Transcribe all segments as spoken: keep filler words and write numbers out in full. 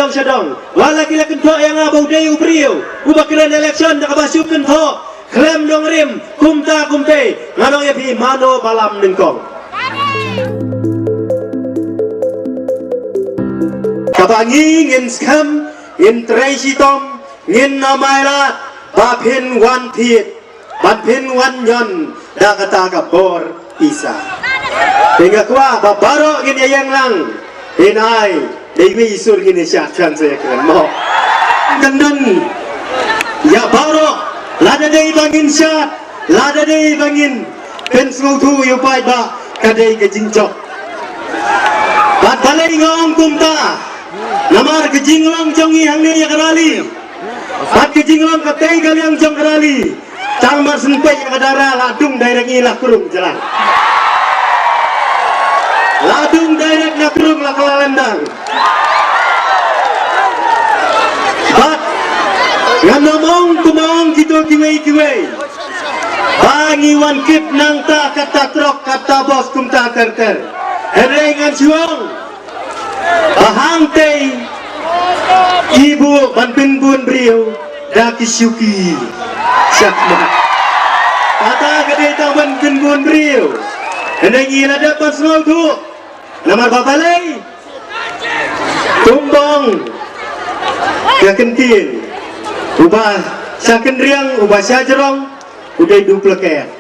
Shadong, wat la ki la kynthoh ïa nga ba u dei u briew uba kren election da kaba shu kynthoh khlem nongrim, kumta kumtei, nga ong ïa phi, mano ba lam nyngkong. Kaba ngi ngin skhem, ngin trei shitom, ngin ym ailad ba phin wan thied, ban phin wan ñion da kata ka bor pisa. Te nga kwah ba baroh ngin ïa ïeng lang, phin ai, dei wi sur ngin ïa shad, shan sa ïa kren mo. Kan don ïa baroh, lada dei ba ngin shad, lada dei ba ngin pynsngewthuh ïa u paidbah, ka dei ka jingjop. Bad balei nga ong kumta? Namar ka jinglong jong ngi hangne ïa ka rally, bad ka jinglong katei ka liang jong ka rally, tang mar shen peit ïa ka dara la dung direct ngi la krung jylla. La dung direct na krung la kylla lyndang. Bad ngan ym ong kumba ong kito kiwei kiwei ba ngi wan kit nangta katta trok katta bos kumta ter ter. Hynrei ngan shu ong ba hangtei ki buh ban pynbun briew da ki shuki. Shakmat. Kata ka dei tang ban pynbun briew. Hynrei ngi la dep ban sngewthuh. Namar ba balei? Kumba ong ka ktien, uba sha kynriang, uba sha jrong, u dei duplicate.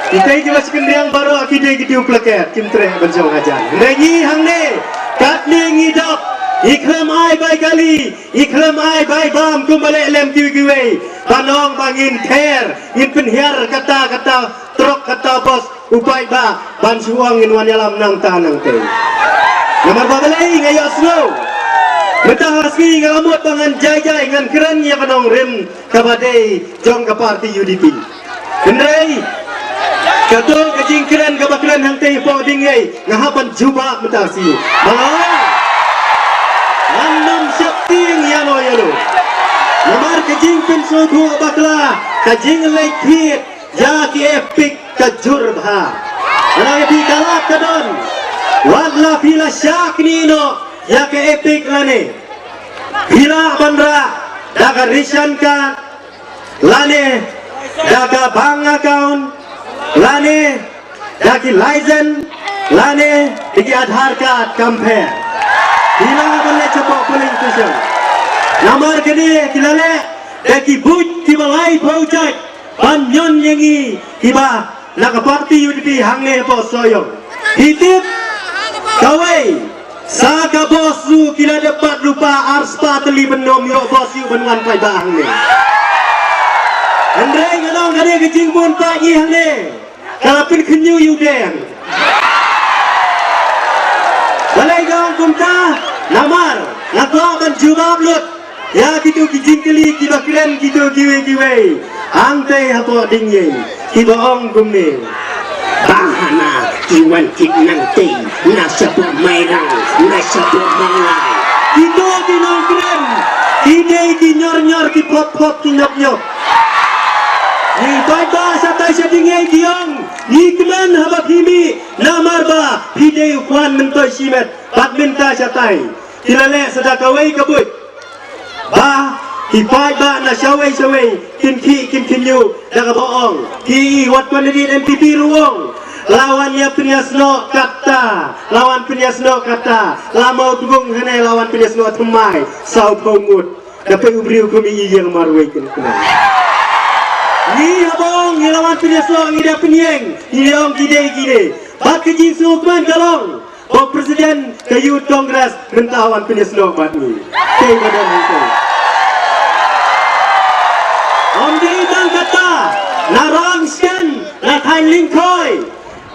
Kitei kiba sha kynriang baroh ki dei ki duplicate, kim treh ban jong hajan. Hynrei ngi hangne, katne ngi dap, ngi khlem ai bai kali, ngi khlem ai bai bam kumba leh lem kiwei kiwei. Ban ong ba ngin ther, ngin pynhiar katta katta trok katta bos u paidbah ban shu ong ngin wan ïalam nangta nangtei. Namar ba balei nga ïohsngew, mynta ha sngi nga la mut ba ngan jai jai ngan kren ïa ka nongrim kaba dei jong ka party U D P. Hynrei kato ka jingkren kaba kren hangtei hapoh Diengïei nga hap ban jubab mynta shi. Ba ngan nym sheptieng ïano ïano. Namar ka jingpynsngewthuh bakla, ka jingleit thied ïa ki EPIC ka jur bha. Hynrei phi, ka lad ka don. Wat la phi la shah kynnoh ïa ka EPIC lane, phi lah ban rah da ka ration card, lane da ka bank account, lane da ki license, lane da ki Aadhaar card, kam pher. Phi lah ban leit shapoh polling station. Namar kane ki la leh da ki buit kiba laiphew jait ban ñion ïa ngi kiba na ka party U D P hangne hapoh Sohiong. Phi tip, kawei sa ka bos ruh ki la dep bat lypa ar spah tylli ban ym ïoh bos ïoh ban wan paidbah hangne. Hynrei nga ong kane ka jingbun paid ngi hangne ka la pynkhynñiuh ïa u deng. Balei nga ong kumta? Namar nga kwah ban jubab lut ïa kito ki jingkylli kiba kren kito kiwei kiwei hangtei hapoh Diengïei, kiba ong kumne, ba hana ki wan kit nangtei na shapoh Mairang, na shapoh Mawlai. Kito ki nongkren ki dei ki nyor nyor, ki phop phop, ki nyop nyop. Ngi paidbah shatai sha Diengïei ki ong ngi kmen haba phi mih, namar ba phi dei u khwan myntoi shimet. Bad mynta shatai ki la leh sa da kawei ka buit ba ki paidbah na shawei shawei kin khih kin khynñiuh da kaba ong, ki wat candidate M P P ruh ong, la wan ïa pynïasnoh kata, la wan pynïasnoh kata, la Mawtngung hane la wan pynïasnoh thymmai sawphew ngut. Da peit u briew kum i ïeng marwei kin kmen. Ngi haba ong ngi la wan pynïasnoh ngi da pynïeng, ngi ong ki dei ki dei. Bad ka jingsngewkmen ka long ba u President ka Youth Congress mynta wan pynïasnoh bad ngi. Tei ba don hangtei. Ym dei tang kata, na Rangshken, na Thaiñ Lyngkhoi,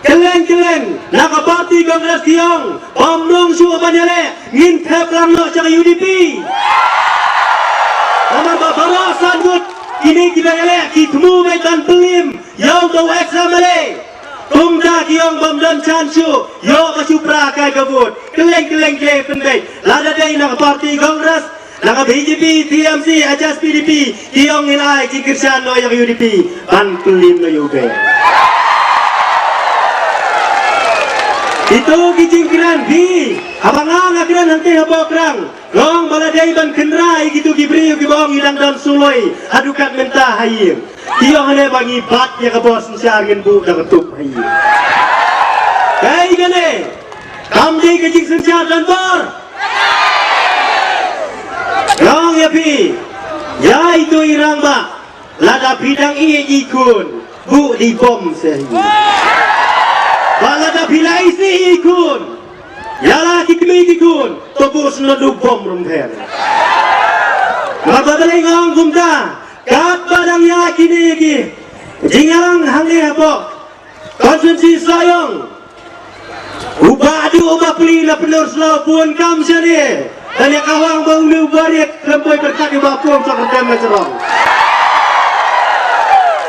kylleng kylleng na ka party Congress ki ong bym long shuh ban ïaleh, ngin thep lang noh sha ka U D P. Namar ba baroh san ngut kine kiba ïaleh ki thmu beit ban pynliem ïa uto u ex M L A. Kumta ki ong bym don chance shuh, ïoh ba shu pra kai ka vote. Kylleng kylleng ki pynbeit, lada dei na ka party Congress, na ka B J P, T M C, H S P D P, ki ong ngin ai jingkyrshan noh ïa ka U D P ban pynliem noh ïa u dei. Kito ki jingkren phi, haba nga nga kren hangtei hapoh Prang, nga ong ba la dei ban kynrad ïa kito ki briew kiba ong ngi dang don suloi haduh kat mynta ha ïing. Ki ong hangne ba ngi bat ïa ka bor synshar, ngin buh da ka tup ha ïing. Kaei kane? Kam dei ka jingsynshar donbor. Nga ong ïa phi, ïa ito i rangbah, lada phi dang ïeit ïa i khun, buh da i bom seh hi. Bad lada phi la isih ïa i khun, ïa la ki kmie ki khun, to buh sngewdon u bom ruh ym pher. Bad balei nga ong kumta, katba dang ïaid kine ki jingïalang hangne hapoh constituency Sohiong, u Bah Duh u Bah Pli na Pynursla u bun kam shane. Tang ïa ka wang ba une u barit lem poi pyrkhat ïa u Bah Pung Sokyrtem na Shillong.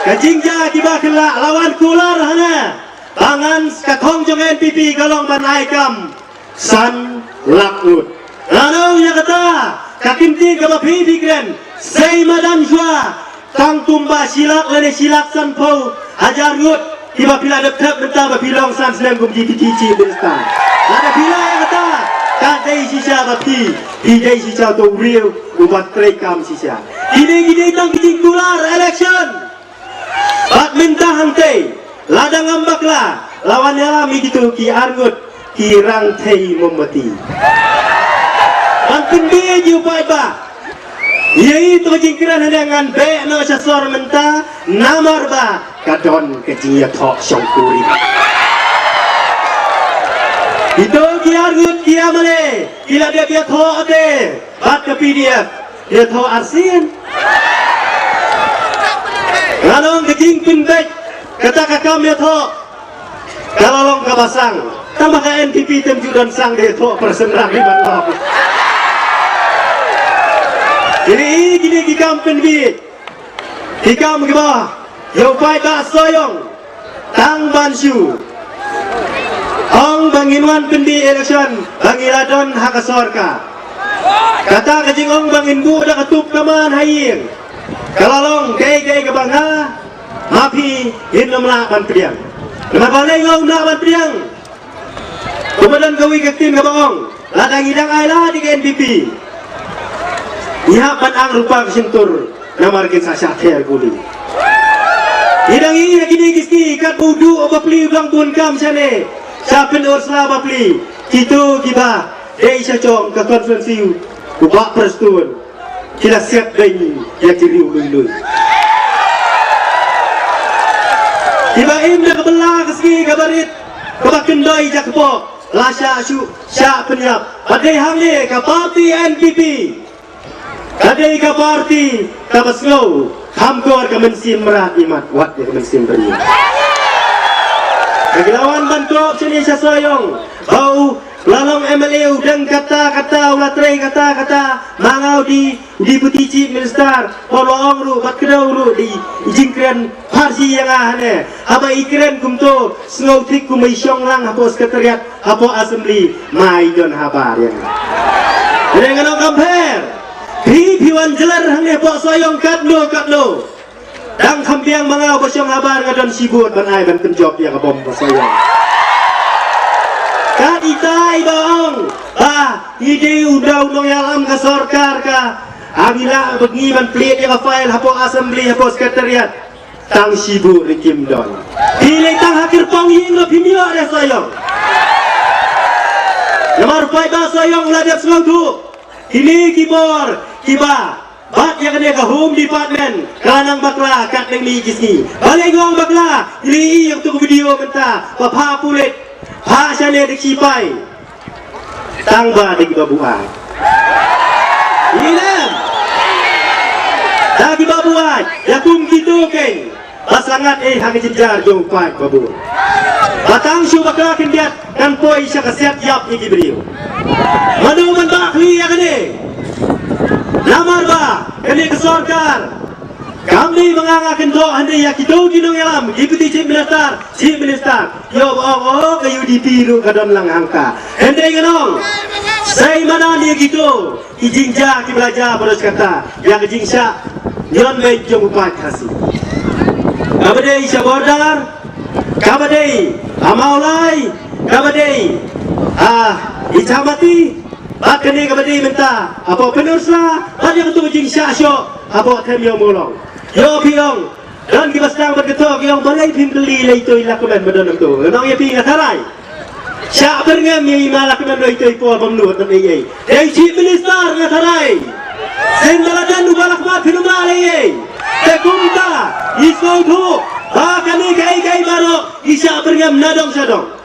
Ka jingjia kiba khlak la wan kular hana. Ba ngan, ka thong jong N P P ka long ban ai kam san lak ngut. Nga ong ïa kata, ka ktien kaba phi phi kren, sei madan shuwa, tang kumba shi lak lane shi lak sanphew hajar ngut kiba phi la dep thep mynta ba phi long san snem kum Deputy Chief Minister. Lada phi lah ïa kata, ka dei shisha ba phi, phi dei shisha uto u briew uba trei kam shisha. Kine ki dei tang ki jingkular election. Bad mynta hangtei, lada ngam bakla, la wan ïalam ïa kito ki arngut ki rangthei mombati. Ban pynbiej ïa u paidbah. Ïa ito ka jingkren hangne ngan beh noh sha sor mynta, namar ba ka don ka jingïathoh shongkurim. Ito ki arngut ki M L A ki la dep ïathoh te bad ka P D F, ïathoh arsien. Nga ong ka jingpynbeit kata ka kam ïathoh ka la long kaba sang. Tang ba ka N P P te ym ju don sang de ïathoh person rang ri ban long. Kine, kine ki kam pynbeit. Ki kam kiba ïa u paidbah Sohiong tang ban shu ong ba ngin wan pynbeit election ba ngi la don ha ka sorkar. Kata ka jingong ba ngin buh da ka tup kaman ha ïing ka la long kaei kaei kaba nga ma phi ngin ym lah ban pdiang. Namar balei nga ym lah ban pdiang? Kumba don kawei ka ktien kaba ong, lada ngi dang ailad ïa ka N P P, ngi hap ban ang rupa ka shyntur, namar kin sa shah ther kuli. Ngi dang ïohi ha kine ki sngi katba u Duh u Bah Pli u dang bun kam shane sha Pynursla Bah Pli, kito kiba dei sha jong ka constituency u Bah Prestone. Ki la siat beiñ ïa ki riew lui lui. Kiba im da ka bylla ka sngi kaba rit kaba kyndoi jaka pok la shah shuh shah pynïap. Ba dei hangne ka party N P P ka dei ka party kaba sngew kham kor ka mynsiem mrad imat wat ïa ka mynsiem briew. Ka ki la wan ban top shane sha Sohiong ba u la long M L A u dang kata kata, u la trei kata kata, ma nga u dei Deputy Chief Minister, ba u la ong ruh bad kdew ruh dei i jingkren pharshi ïa nga hangne. Haba i kren kumto, sngew thik kum i shong lang hapoh Secretariat, hapoh Assembly, ma i don habar ïa nga. Hynrei nga ong kam pher. Phi phi wan jler hangne hapoh Sohiong katno katno. Dang kham biang ma nga uba shong habar, nga don shibun ban ai ban pynjop ïa ka bom ba Sohiong. Kat ita iba ong ba ngi dei u dei u nongïalam ka sorkar ka, ha ngi lah ba ngi ban plie ïa ka file hapoh Assembly, hapoh Secretariat. Tang shibun ruh kim don. Phi leh tang ha kyrpang ïing ruh phim ïoh re Sohiong. Namar paidbah Sohiong la dep sngewthuh. Kine ki bor kiba bat ïa kane ka Home Department ka la nang bakla katne kine ki sngi. Balei nga ong bakla? Ngi ïohi ïa katu ka video mynta ba phah pulit, phah shane da ki sipai. Tang ba da kiba buaid. Ïa lem. Da kiba buaid ïa kum kito keiñ. Ba sangat eh ha ka jynjar jong u paid ba bun. Ba tang shu bakla khyndiat kan poi sha ka siat ïap ïa ki briew. Mano man ba khlieh ïa kane? Namar ba kane ka sorkar kam dei ba nga nga kynthoh hynrei ïa kito ki nongïalam, Deputy Chief Minister, Chief Minister. Ïoh ba ong, oh, ka U D P ruh ka don lang hangta. Hynrei ngan ong, sei madan ïa kito ki jingjia kiba la jia baroh shi katta ïa ka jingshah ñion beiñ jong u paid Khasi. Kaba dei sha border, kaba dei ha Mawlai, kaba dei, ah, i Chahmati, bad kane kaba dei mynta hapoh Pynursla, bad ïa katu ka jingshah shoh hapoh Them Ïew Mawlong. Ïoh phi ong, don kiba sdang bad ka thok, ïoh ong balei phim kylli ïa itei i Lahkmen ba don hangto. Ngan ong ïa phi, nga tharai. Shah byrngem ïa i Ma Lahkmen ruh itei i por bym nud ban ei ei. Dei Chief Minister, nga tharai. Sien ba la don u Bah Lahkmen phin ym lah ei ei. Te kumta, i sngewthuh ba kane kaei kaei baroh i shah byrngem na dong sha dong.